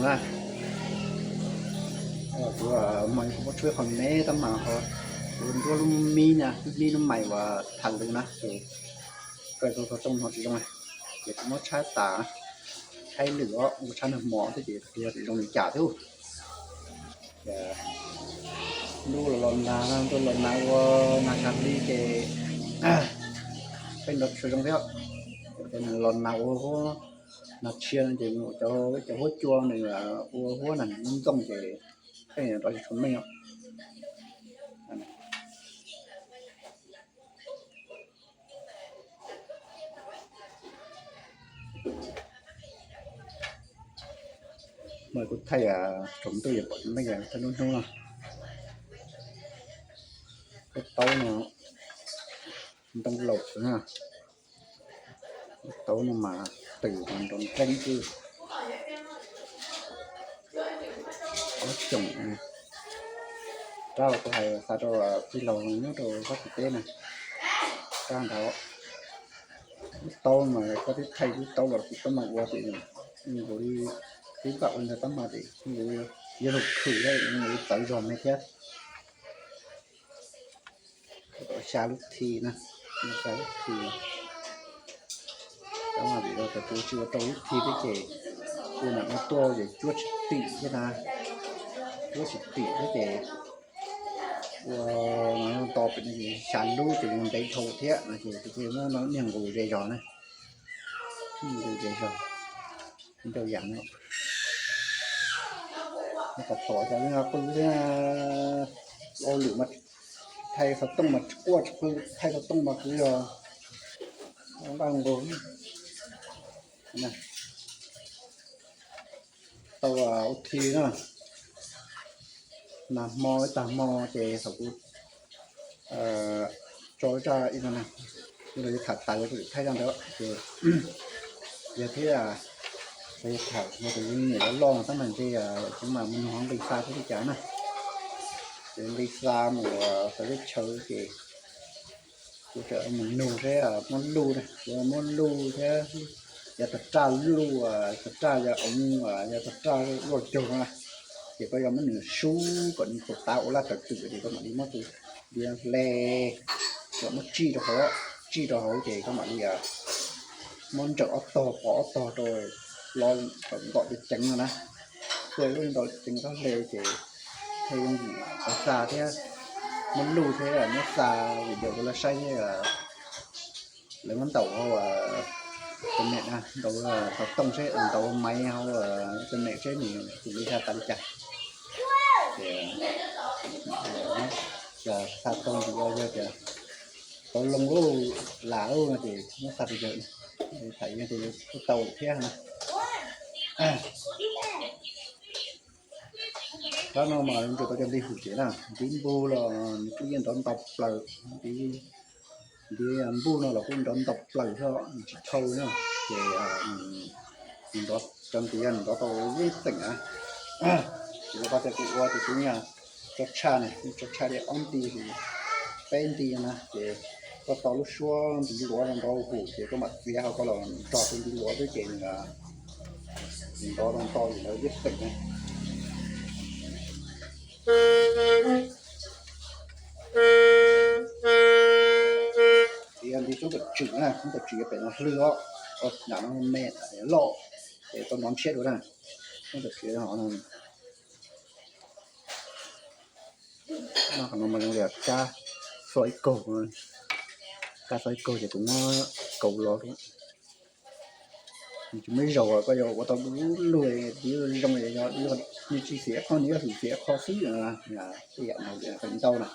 Kuv mas kuv muab tshuab qhov me tab mas ho kuv nruab lub mib na, lub mib lub mais uas tham lus na ces kawg tau xov tooj no tsis zoo, ces kuv muab tshaib tas, tshaib lwm os, kuv tshaib nag hmo thiab ces kuv yog tsis zoo li cas thiab. Ces lub los los nag, lub los nag ua nag tshav hli ces peb nrov tsis zoo thiab. Ces nws los nag ua huab, nag tshia no ces cov huab cua nws ua huab nag ntxooj ces peb nrov tsis tshua meej. Mas kuv thaij tsaus ntuj yuav pom meej thaij hnub hnub no. Lub taub no ntoo laus xwb na. Lub taub no mas twm mas nrov nreeb xwb. Ob xyoos rab kuv hais xa rau tij laug nyob rau sab tim teb na, rab ntawd. Lub taub mas koj twb thaij lub taub los kuv tab mas ua tim nkaus li, twb vam ua ntawd tab mas tim nkaus li yuav luag khwm thiab nkaus li txawv zog me thiab. Xya lub thi na, xya lub thi. Tab mas vim rau tias kuv tsis ua rau lub thi thiab ces ua nam no tuaj ces cuab tsis tim thiab na, cuab tsis tim thiab ces ua no to pem xya lub ces ntev dhau thiab no ces kuv thiaj muab no niag nqus ze zog na, nqus ze zog. Ntau yam no, tom tom cov qw thiab, ua lwm mas thaij xov tooj mas tsis quaj tsis qw, thaij xov tooj mas kuv yog nqaj nqug. Tau ua thi na, nag hmo ib tag hmo ces thaum kuv tso zaj ib no na, kuv los yuav tham tas yog kuv thaij zaj ntawd ces yog thiab, yog tham yog tus yeej niam loj loj no tab mas ntshe tsis mam mus nug nqi xa thiab li cas na. Ces nqi xa mus txawv teb chaws ces kuv tseem mus nug thiab muab luj na, kuv muab luj thiab, yog tag raj luj, tag raj yog oov, yog tag raj luaj cug no, ces koj yuav muab nws sub kom nws tau tav ua laj tawm twm ces koj mam li muab tus diav hle, kom muab tsij rau hauv, tsij rau hauv ces koj mam li muab nrawm ob tog pov ob tog rau los kom ntom ceev ceev no na. Tuaj lub ntom ceev tau hle ces thiaj yooj yim xa thiab, muab luj thiab muab xa video rau lawv saib thiab. Lawv muab ntaus hauv internet na, ntaus xov tooj seb, ntaus maiv hauv internet seb nws tus li xa tas li cas. Ces xa tau ntsis yog tias tau loo lub lam lub no ces muab xa rau yawg, tham yawg ces yawg kuj tau lawm thiab na. Rab no mas nrog tau cov nqi hum ces na, ntiv npug los nws kuj yeej nrov ntau plaws, ntiv npug no los kuj nrov ntau plaws thiab tsis dhau na, ces nrov cov ntiv nrov tau ib xeem na. Ces lawv pab tias kuv ua ces kuv nyuam tso tshaj na, tso tshaj li ob nti, peb nti na, ces koj tau lub suab ntiv luav nrov hum ces koj mam txiav hauv koj los tso tus ntiv luav xwb ces nws nrov ntau li ntawd ib xeem na. Txiav ntiv xyoob tam tswm na, xyoob tam tswm yuav pem no hlwb os, nram no me loj, ces tau nrov ntshiab dua na, xyoob tam tswm no. Qhov no mas zoo li kab xo ib kaug, kab xo ib kaug ces kuv muab kaus los, nws tsis muaj ib zaug koj yuav ua tau lub lug, nws zoo, nws tsis xiam qho, nws yuav hwm xiam qho xwb, tej yam no feem ntau na.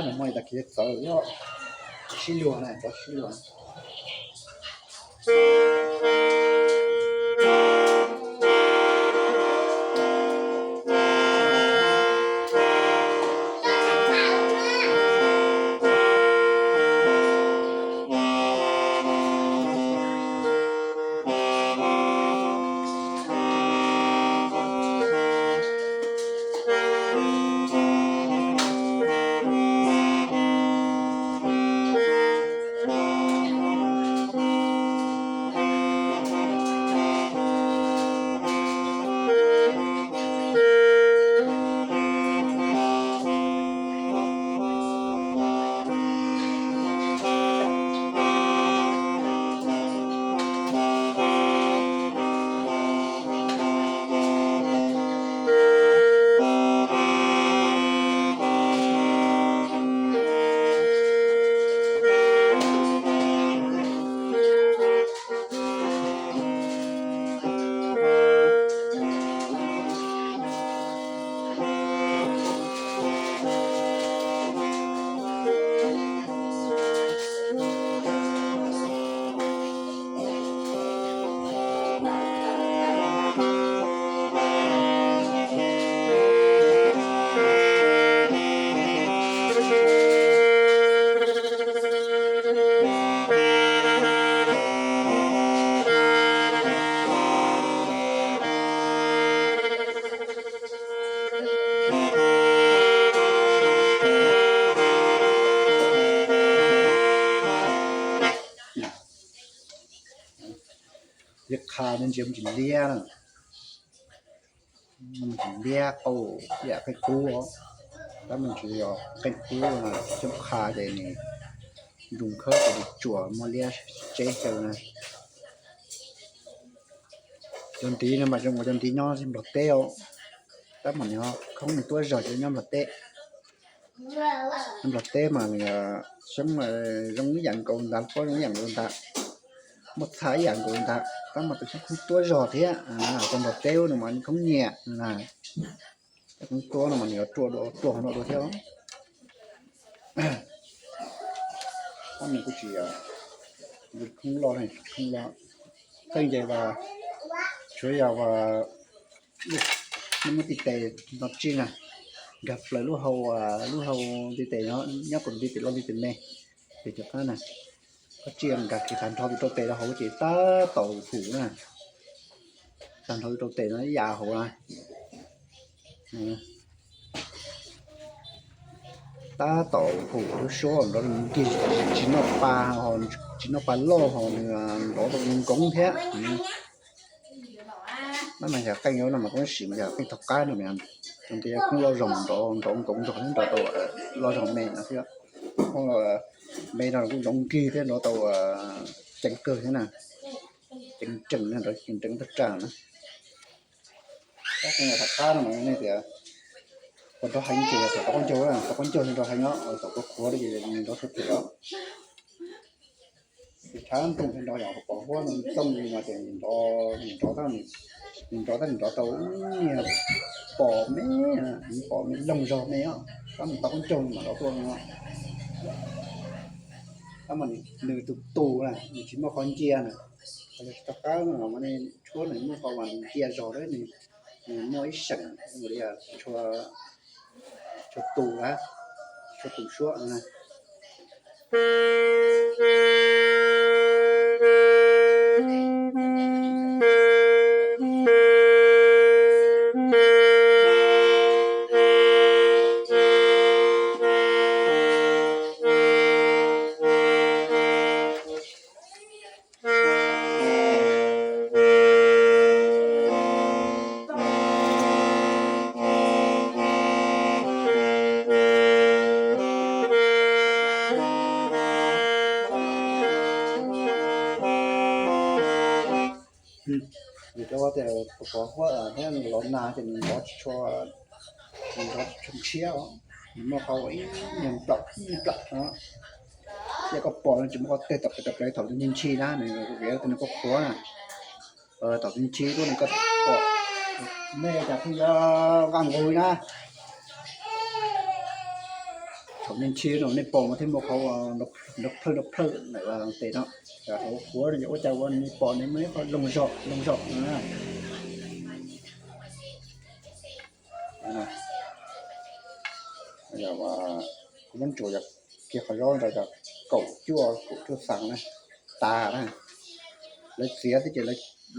Muaj ib tag kis txawv, sib luag na, txawv sib luag. Yog qha ntsia mus tsis liab, mus tsis liab qau, yam qeej qub, tab mus tsis yog qeej qub, cov qha ces nws zoo khawb ces nws tsuas muaj liab tseb xyaw na. Cov ntiv no mas zoo ua cov ntiv nyob Nplog teb os, tab mas nws khoob nws tuab zog cov nyob Nplog teb. Nyob Nplog teb mas nws xyoob zoo ib yam nkaus ntag, pob zoo ib yam nkaus ntag, muaj txha ib yam nkaus ntag, tab mas tus xyoob khoob tuab zog thiab. Cov Nplog teb no mas khoob nyiam na, khoob tuab no mas nws yuav ruaj dua, ruaj hauv no dua thiab. Tab nws kuj tsis yog khoob loj, khoob loj, qeej ces tshuav yog muaj nti tes no tsij na, nkag plaws lub hau, lub hau nti tes no, nyob kuv nti tes loj nti tes me, ces cov qab na, koj tsij nkag kiag tag nrho tus rau tes rau hauv ces tab tom hum na, tag nrho tus rau tes no ib yam hauv na. Tab tom hum lub suab nrov nkig, tsis noj pa, tsis noj pa loj ho nws nrov tau nkoov thiab. Tab mas yog qeej no mas koj sim mas yog qeej thaum qab no, tus nti khoob loj zog nrov nkoov zog thiab nrov tau loj zog me no thiab. Khoob me no kuj nrov nkig thiab nrov tau ceev kawg thiab na, ceev nrees, nrov ceev nrees tag tsa na. Tab qeej thaum qab no mas nej tias puas nrov heev ces thaum tau qaub ncaug, tau qaub ncaug nrov heev os, thaum koj qhuav li ces nws nrov tshua phem os. Ces thaum nroog thiaj nrov, yog pos huab no txooj li no ces nws nrov, nws nrov tab, nws nrov tab nws nrov tau niag pos me, pos me loog zog me os, tab mus tau qaub ncaug mas nrov tuaj no. Tab mas nws tus tus na nws tsis muaj qhov ncia na, qhov tsis tau qab no mas nej tshuab nws muaj qhov uas nws ncia zog thiab nws muaj ib seem li tshua tus na, tshua tus suab no na. Vim rau tias pos huab thiab nws los nag ces nws nrov tsis tshua, nws nrov tsis tshua ntshiab os. Nws muaj qhov ib nyuag nplaum ib nyuag nplaum no. Yog koj pom no tsis muaj qhov teg tawm plaws tawm plaws thaum nws ntshis ntshis na, nws vim tias nws koj qhuav na, thaum nws ntshis tuaj nws koj pom. Nej cas pheej yuav nqaj nqug li na. Nej nrhiav no nej pom mas thiaj muaj qhov nrov plhawj nrov plhawj ntawm tes no. Hauv qhuav no ces ua cas ua nej pom nej muaj ib qho loog zog loog zog no na. Kuv muab ntsuas yog kiag qhov zaub ntawd yog kaum cuaj kaum cuaj xees na, tas na. Lawv txiav thiab ces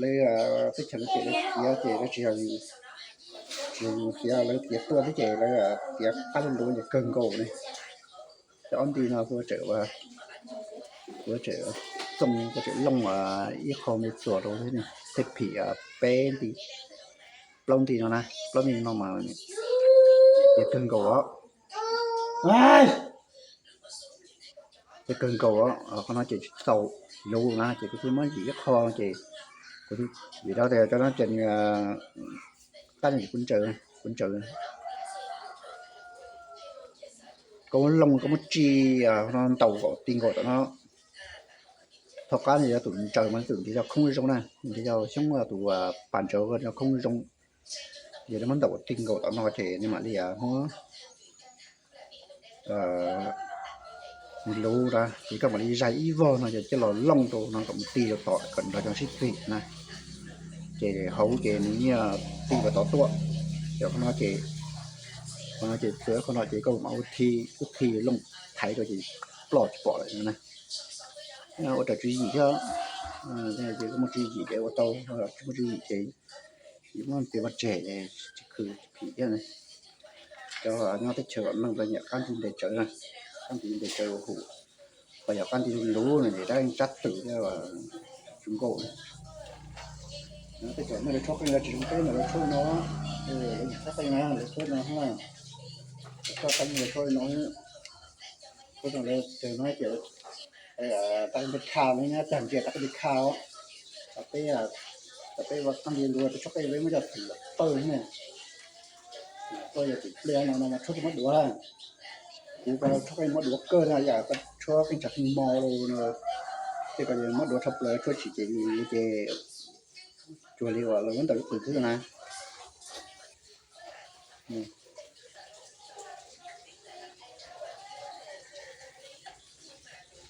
lawv, teb chaws no ces lawv txiav ces lawv tsis yog, tsis yog yus txiav, lawv txiav tuaj thiab ces lawv txiav qab luaj luaj ces kawg nkaus ne. Cov ob nti no kuv tseem, kuv tseem txooj, kuv tseem looj ib qho me txuas rau thiab, tej phim peb nti plaub nti no na, plaub nti no mas ces kawg nkaus os. Ces kawg nkaus os, qhov no ces tsis tau luv na, ces kuv thiaj muab yim ib qho ces kuv, vim rau tias cov no ces nws, qab no ces kuv ntsaws, kuv ntsaws. Koj muab looj koj muab tsij no ntaus nkaus ti nkaus tom no. Thaum qab no yog tus ntsaws mas tus nrhiav yog khoob zoo na, nrhiav yog xyoob tus pas ntsaws yog khoob zoo. Yog nej muab ntaus ti nkaus tom no ces nej mam li muab luv na, ces koj mam li zaig ib vog no ces coj los looj rau no kom mus ti rau tom kom nrog cov sib txig na. Ces hauv ces nws nyiaj ti los tod tuaj. Ces qhov no ces, qhov no ces txawm qhov no ces koj mam ua thi, ua thi looj thaiv rau ces ploj tsis pom lawm na. Ua raws tswv yim thiab, ces koj muaj tswv yim ces ua tau, tsis muaj tswv yim ces yus muab txiav pov tseg, tsis khwv tsis phim thiab. Cov nyob teb chaws kom neeg ntawd nyiam qab nti ntes tsawv na, qab nti ntes tsawv ua hum. Ho yog qab nti luv no ces dab tsab twm thiab tsis nkauj. Tej cov nej lawv tshuab qeej los tsis zoo peb ntawm lawv tshuab li no, lawv yim tshuab qeej na, lawv tshuab li no, lawv tshuab qeej lawv tshuab li no. Kuv tau lawv tes no ces tag nti kha no, tag nti tag nti kha os. Peb, peb ua qab nti luv peb tshuab qeej peb muab coj thwm pawg ne. Koj yog tim pliag no no mas tshuab tsis muab duav. Kuv ko tshuab qeej muab duav kawg na, yam koj tshuab qeej tshav qeej mo los no, ces koj muab duav tshaj plaws tshuab tsis ces ces cuag li uas lawv muab ntaus ib qws xwb na.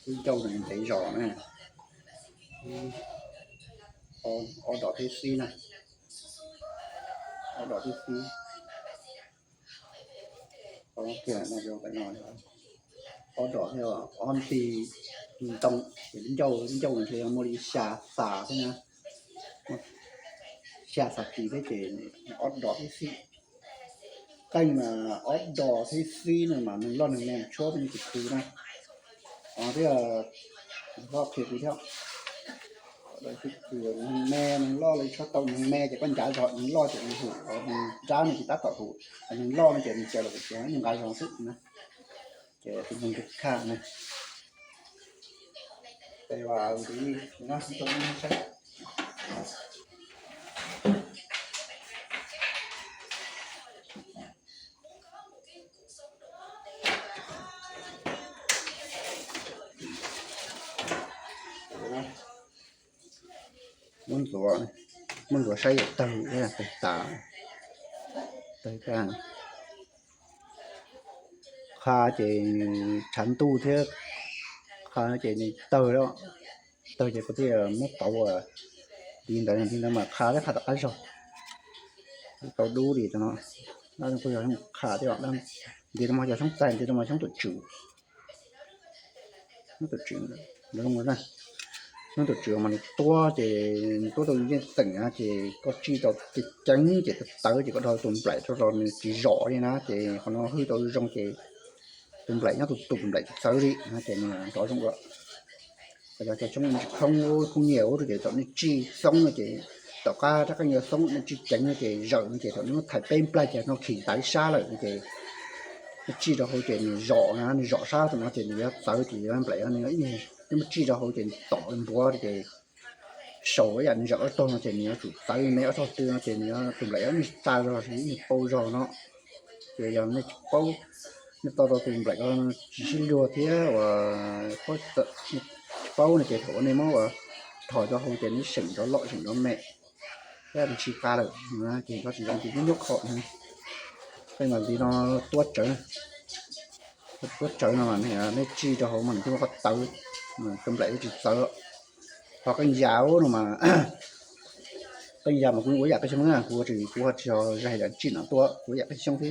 Ib ncauj ntev zos na. Ob dom thiab xib na. Ob dom thiab xib. Ob dom thiab ob nti ntoo, ces ib ncauj, ib ncauj ntshe muaj li xya xas thiab na. Xya xas kis thiab ces ob dom thiab xib. Qeej mas ob dom thiab xib no mas neeg loj neeg me tshuab peb tsis khwv na. Thiab, loj qhia kuv thiab. Neeg me neeg loj li tshuab tau, neeg me ces koj ncav zog, neeg loj ces nws hum, neeg nrab no ces tab tom hum, neeg loj no ces nws caws los kuv tsuas nqa zog xwb na. Ces tus neeg kha na. Ces ua ntiv no rau nej saib. Muab ntxuav, muab ntxuav saib yam tawg, tawg tas, tawg tas. Qha ces tshav ntuj thiab, qha ces nws tawg, tawg ces kuv thiaj muab pauv li ntawd, li ntawd mas qha thiab qha tom qab zog. Tau dub li no, dab no kuj yog qha thiab, nti no mas yog xyoob txaij, nti no mas xyoob tuam tswm. Xyoob tuam tswm, xyoob tuam tswm mas nws tuab ces nws tuab tau yeej xeem na, ces koj tsij tau ceev ceev ces tawv tawv ces koj dhau tus nplaim rau los nws tsis zom li na, ces qhov no hwj tau zoo ces tus nplaim nyob tus tus nplaim tsis txawv li na, ces nws nrov zoo dua. Yog cov xyoob ntsis khoob, khoob nyiaj ua ces thaum nej tsij xoob no ces tom qab rab qeej yog xoob nej tsij ceev no ces zawm no ces thaum nej muab thais peb nplaig ces no khim ntawv sab lawm no ces nej tsij rau hauv ces nws zom na, nws zom sab tus no ces nws yuav txawv ces yuav nplaim, nej muab tsij rau hauv ces nws tom npuav ces sau ib yam nws zawm ob tog no ces nws yuav tsum txawv me ob tog twg no ces nws yuav tus nplaim yuav nej tsa zog, nej paub zog no. Ces yog nej tsis paub, nej tau tau tus nplaim ko tsis sib luag thiab uas tsis paub no ces thaum nej muab ua rho rau hauv ces nws seem nrov loj seem nrov me, thiab nws tsis qab lawm, ces nrov tsis zoo ces nyob nyob kho. Qeej mas li no tuab tsawv. Tuab tsawv no nej tsij rau hauv mas nws thiaj muaj qhov tawv, cov nplaim thiaj tsis txawv. Ho qee yam no mas, qee yam mas kuv ua ib yam qee xyoo na, kuv tsis, kuv tsis yog zais yam tsij no tuaj, kuv ua ib yam qee xyoo xwb.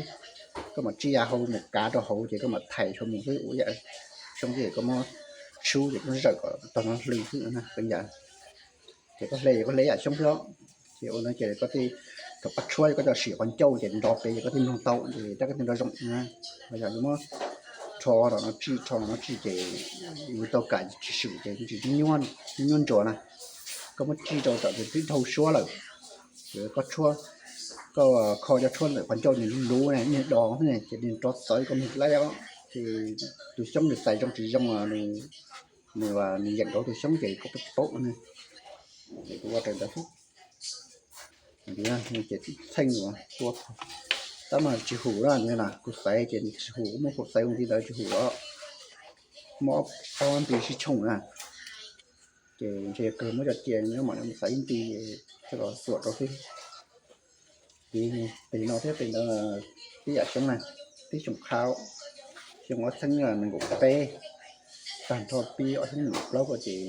Koj mam tsij ya hau mus kav rau hauv ces koj mam thais rau mus xwb, ua ib yam xyoo xwb koj muab sub ces koj zawm kom tog no hlwj xwb na, qee yam. Ces koj hle, koj hle ib yam xyoo xwb. Ces ua no ces koj thiaj, thaum koj tshuab koj coj sim qhov ncauj ces nrov pem ces koj thiaj mloog tau ces rab koj thiaj nrov zoo na. Ho yog yus muab rho los no tsij, rho los no tsij ces yus tau kam tsis swm ces tsis nyuaj, nyuaj ntsuav na. Koj muab tsij rau tom twb dhau suab lawm, koj tshuab, koj kho cov tshuab ntawm qhov ncauj nws luv luv na, nws do xwb ces nws rov txawv koj nws laib os. Ces tus xyoob nws xais zoo tsis zoo, nws, nws yeem nrov tus xyoob ces koj paub paub na. Ces kuv ua raws ntawd xwb. Ces tib txheej ua tua, tab mas tsis hum na, kuv xaiv ces tsis hum, muab kuv xaiv ua nti ntawd tsis hum os. Muab ob nti sib tshooj na, ces ntshe kawg muab cov cia nyob mam xaiv ib nti coj los xuam rau xwb. Ces tes no thiab tes ntawd tib yam xyoob na, tib xyoo qha, xyoo ob txheeb nees nkaum peb, tag nrho pib ob txheeb nees nkaum plaub ko ces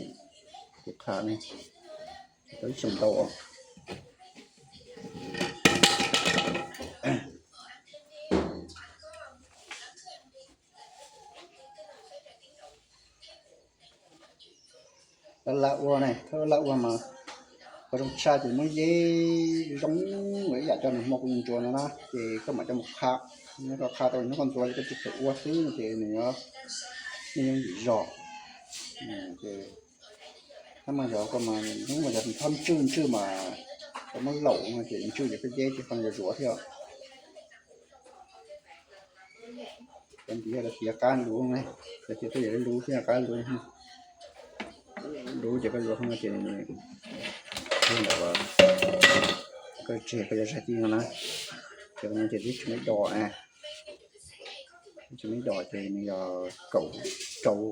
kuv qha ne, tau ib xyoo ntau os. Laj laj ua ne, laj laj ua mas qhov zoo tshaj ces muab yeb zoo ib yam cov nws hmo kuv ntsuas no na, ces koj mam coj mus qha, nyob koj qha tau nyob koj ntxuav ces koj tsis txawm ua xwb no ces nws, nws yeej yim zog. Ces tab mas yog koj mas hnub mas yog thob ntswj ntswj mas koj muab laum no ces ntswj ces koj yeb ces qhov no yuav zuav thiab. Cov ntiv yog tiav qab luv ne, cov tiav tuaj yog luv thiab qab luv. Luv ces koj yuav qhov no ces ntawm koj tseg koj yuav zais ti no na. Ces qhov no ces tib tsis muaj ib do, tib tsis muaj ib do ces nws yog kaum rau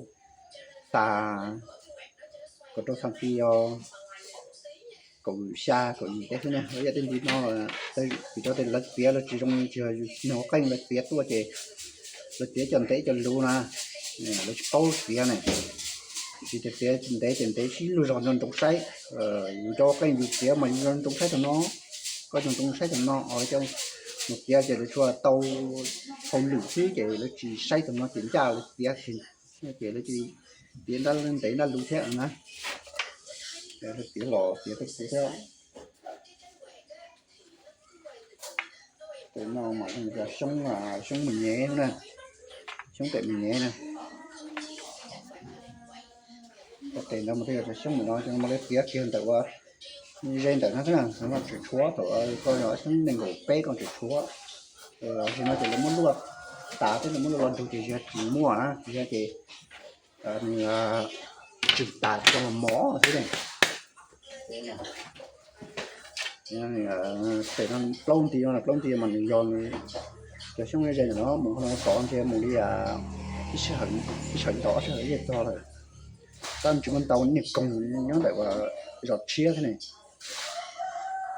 xa, kaum rau xa ti os. Kaum xya kaum yim teb xwb na, ib yam tej ntiv no, vim rau tes lawv txiav lawv tsis zoo, tsis yog yus nyob qeej lawv txiav tuaj ces lawv txiav cov ntev cov luv na, lawv tsis paub txiav ne. Tsis tias txiav ntev ces ntev sib luag zog nco ntsoov saib. Yus nyob qeej yus txiav mas yus nco ntsoov saib tau no, koj nco ntsoov saib tau no, coj mus txiav ces lawv tsuas tau hauj lwm xwb ces lawv tsis saib tau no ces ncaj lawv txiav, ces lawv cia li txiav ntev nrab luv thiab na. Txiav los txiav tej kuv thiab. Tes no mas xyoob, xyoob me nyuam na, xyoob pem me nyuam na. Tes ntawd mas twb yog xyoob me no ces mas lawv txiav kiag ntawm ua ze ntawm no xwb na, no tseem tshuav thaum koj yog xyoob nees nkaum peb koj tseem tshuav. Tam sim no ces lawv muab luaj tas thiab lawv muab luaj los nrug ces yog tsis muaj na, yog ces nws tswm tas rau mov xwb ne. Tes no plaub nti no, plaub nti mas nws yog nws cov xyoob ze ntawm no mus qhov no tod ntshe mus li ib sij hawm, ib sij hawm ntau ob sij hawm yeej txog lawm. Tab tsis muaj ntau, niag koog nyob ntawm zos tshiab thiab ne.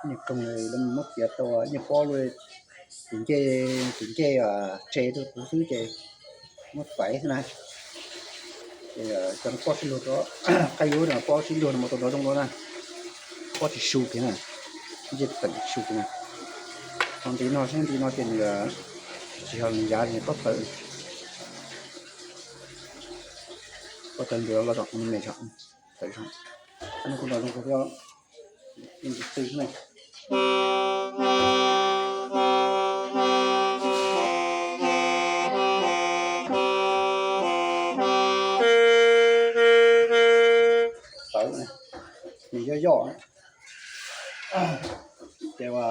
Niag koog lawv muab txiav tau, niag pob lub tim ncej, tim ncej tse rau kuv xwb ces muab xaiv xwb na. Ces cov no pob sib luag rau, qab yub no pob sib luag no mas tau nrov zoo dua na. Pob tsis su kiag na, ncej tawm tsis su kiag na. Ho ntiv no saib, ntiv no ces nws tsis yog nws yav li pob tawv. Pob tawv nws los zom me zom tawm zom. Qhov no kuj nrov zoo kawg thiab. Ntiv tw xwb ne. Tawv, nws yoj yoj. Ces ua,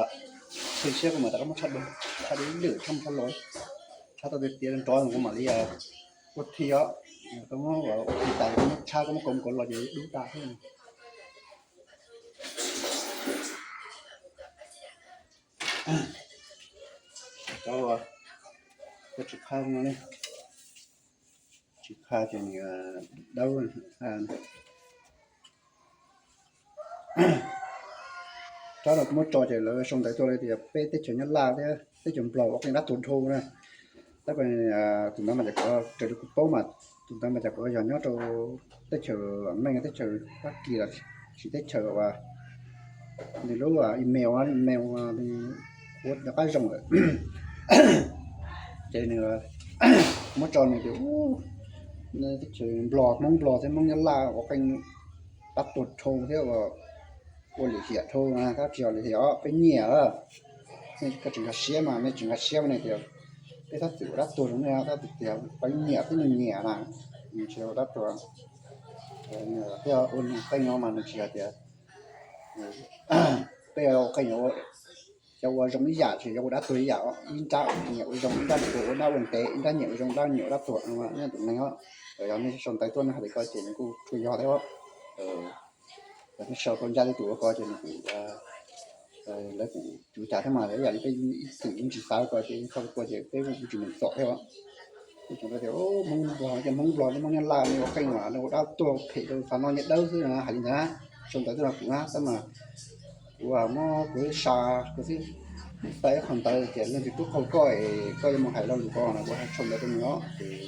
tshwj siab kuv mam rov qab muab tshaj dua, tshaj dua ib lwm tshaj mus tshaj los, tshaj tau tiav tiav nrov kuv mam li ua thi os. Koj muab ua thi tas koj muab tshaj koj muab kaus kaus los ces dub tas xwb. Koj tsis qha no ne, tsis qha ces nws dawb. Rab no kuv muab tso ces lawv sau ntawv tuaj li tias peb teb chaws Nyab Laj thiab teb chaws Nplog ua qee rab tuag dhau na. Tab sis tus ntawd mas cas kuv raws li kuv paub mas, tus ntawd mas cas kuv yog nyob rau teb chaws Meej, teb chaws Fab Kis los sis teb chaws uas nws lub email, email nws ua rov qab zoo lawm. Ces nws muab tso nws tias teb chaws Nplog, Hmoob Nplog thiab Hmoob Nyab Laj ua qeej dab tuag dhau thiab ua lim hiam dhau, koj tsis yog lim hiam os, peb nyiam. Nej tsis nkag siab mas nej tsis nkag siab ne tias peb txhob txwm ua dab tuag rau nej, tab sis tias peb nyiam peb nyiam nyiam na, nws tsis ua dab tuag. Thiab ua qeej no mas nws tsis hais tias peb ua qeej no cov ua zoo ib yam ces cov ua dab tuag ib yam, ib nrab nyiam ua zoo, ib nrab nyiam ua dab ua ntev, ib nrab nyiam ua zoo, ib nrab nyiam ua dab tuag no, nej tus neeg os. Yog nej sau ntawv tuaj nej hais li ko ces nws kuj tsuas yog thiab. Yog nej sau tau ncaj tej tus ua ko ces nws kuj, lawv kuj tsuv cas thiab mas, yam li peb ib txwm tsis xav ko ces sau ko ces peb kuj tsis meem txom thiab. Peb tseem tias Hmoob Nplog, Hmoob Nplog thiab Hmoob Nyab Laj nws ua qeej mas nws ua dab tuag phem rau xav no nyiaj dawb xwb na, hais li ntawd. Sau ntawv tuaj rau kuv na, tab mas kuv muab kuv xav, kuv xav ib qho ntawd tias leej twg tub qaug koj es koj yuav mus hais lo lus ko no kuv sau ntawv rau nws os ces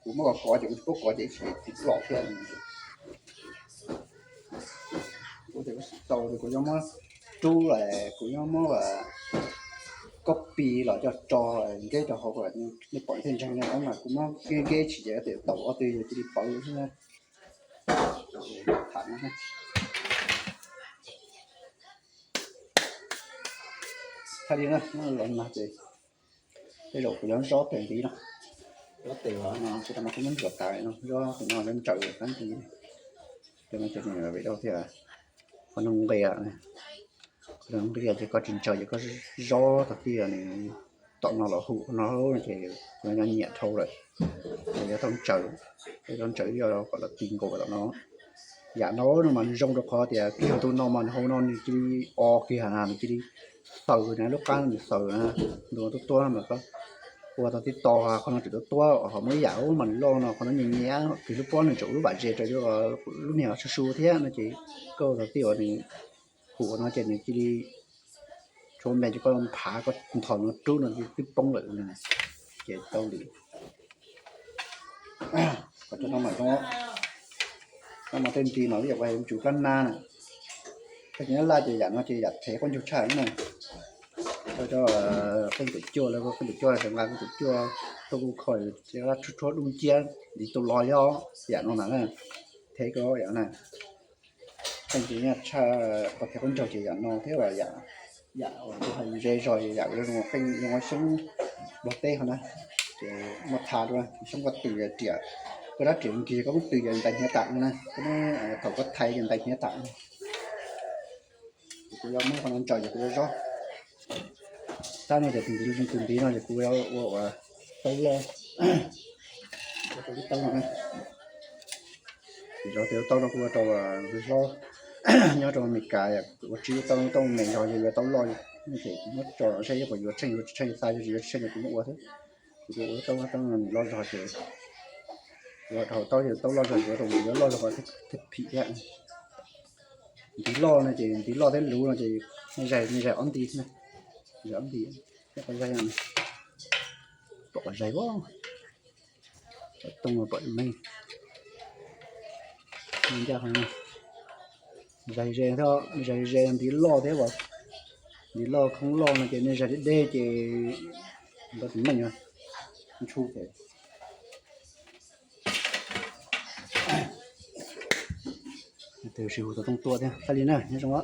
kuv muab kov kov ces kuv tsis paub kov ces ib txhis tsis plom thiab. Kuv tias kuv xav tau ces kuv yuav muab rub, kuv yuav muab copy los coj tso nkeb rau hauv, nej pom thiaj ntseeg no mas kuv muab nkeb nkeb tsis ces tias tau ob tug yog cia li pawv xwb na. Tham tag li na, los nag ces tej zaum kuv yuav zob tes ntiv no, zob tes no ces kuv muab ntsuas tas no, zob tes no yuav ntsaws qab ntiv. Cov no ces nws vim dhau thiab, qhov no nqia, qhov no nqia ces koj tsis ntsaws ces koj zob tau tias nws tom no los hu no ces kuv nyob nyiam dhau lawm. Ces yuav tau ntsaws, yuav tau ntsaws yog kom los ti nkaus tom no. Yam no no mas nws zoo rau qhov tias kiag tus no mas nws hauv no nws cia li o kiag na, nws cia li xaws na, lub qab nws xaws na, ntu tuab tuab mas koj ua tau tib to qhov no tseem tuab tuab, ho muaj ib yam mas nws loj no qhov no nyias nyias kiag lub pob nws tseem lub vam zes raws li lub niag su su thiab no ces koj tau tib uas nws hu no ces nws cia li tshuav npe ces koj phav koj nthos no rub no twb poob lawm no ces tau li. Qhov no mas zoo, no mas tej nti mas ib yam ua tsum plab nab na. Koj tsis nyob laj ces yam no ces yam thev qaub ncaug tshaj na. Koj cov qeej tus cuaj, lawv qeej tus cuaj, xav nqa qeej tus cuaj tuaj kuj kho, rhuav dub nciab ntiv tau los li os, yam no mas na, thev koj yam na. Qeej tus nyuaj tshaj qhov thev qaub ncaug ces yam no thiab, yam uas kuv hais ze zog yam zoo ua qeej zoo ua xyoob npog teb ho na. Ces muaj tha dua xyoob koj tws riam, koj rab riam nkig koj muab tws ces ntais hniav tas no na, koj muab thaum koj thaiv ces ntais hniav tas. Ces kuv yuav muab qhov no ntsaws ces kuv yuav zob. Tab no ces tus ntiv, tus ntiv no ces kuv yuav ua ua taub loj, ua rau lub taub no na. Ces zov tes lub taub no kuv ua rau hlob nyob rau Amelikas ua tsib lub taub, taub me zog yog yuav taub loj, ces kuv muab tso saib puas yuav tsheej yuav tsis tsheej, xav yuav tsis yuav tsheej ces kuv muab ua thiab. Kuv ua taub, taub loj zog ces ua rau taub, taub loj zog ces ua rau ntiv loj zog thiaj phim thiab. Ntiv loj no ces ntiv loj thiab luv no ces zais, zais ob nti, zais ob nti, zais, pom zais, pom tooj pom meej, ncaj qha zais ze, zais ze ntiv loj thiab as, ntiv loj khoob loj no ces nej zais deb deb ces npawg tus meej ntshu ces tus sib hu tau tooj tua thiab. Tag li na, nyob zoo.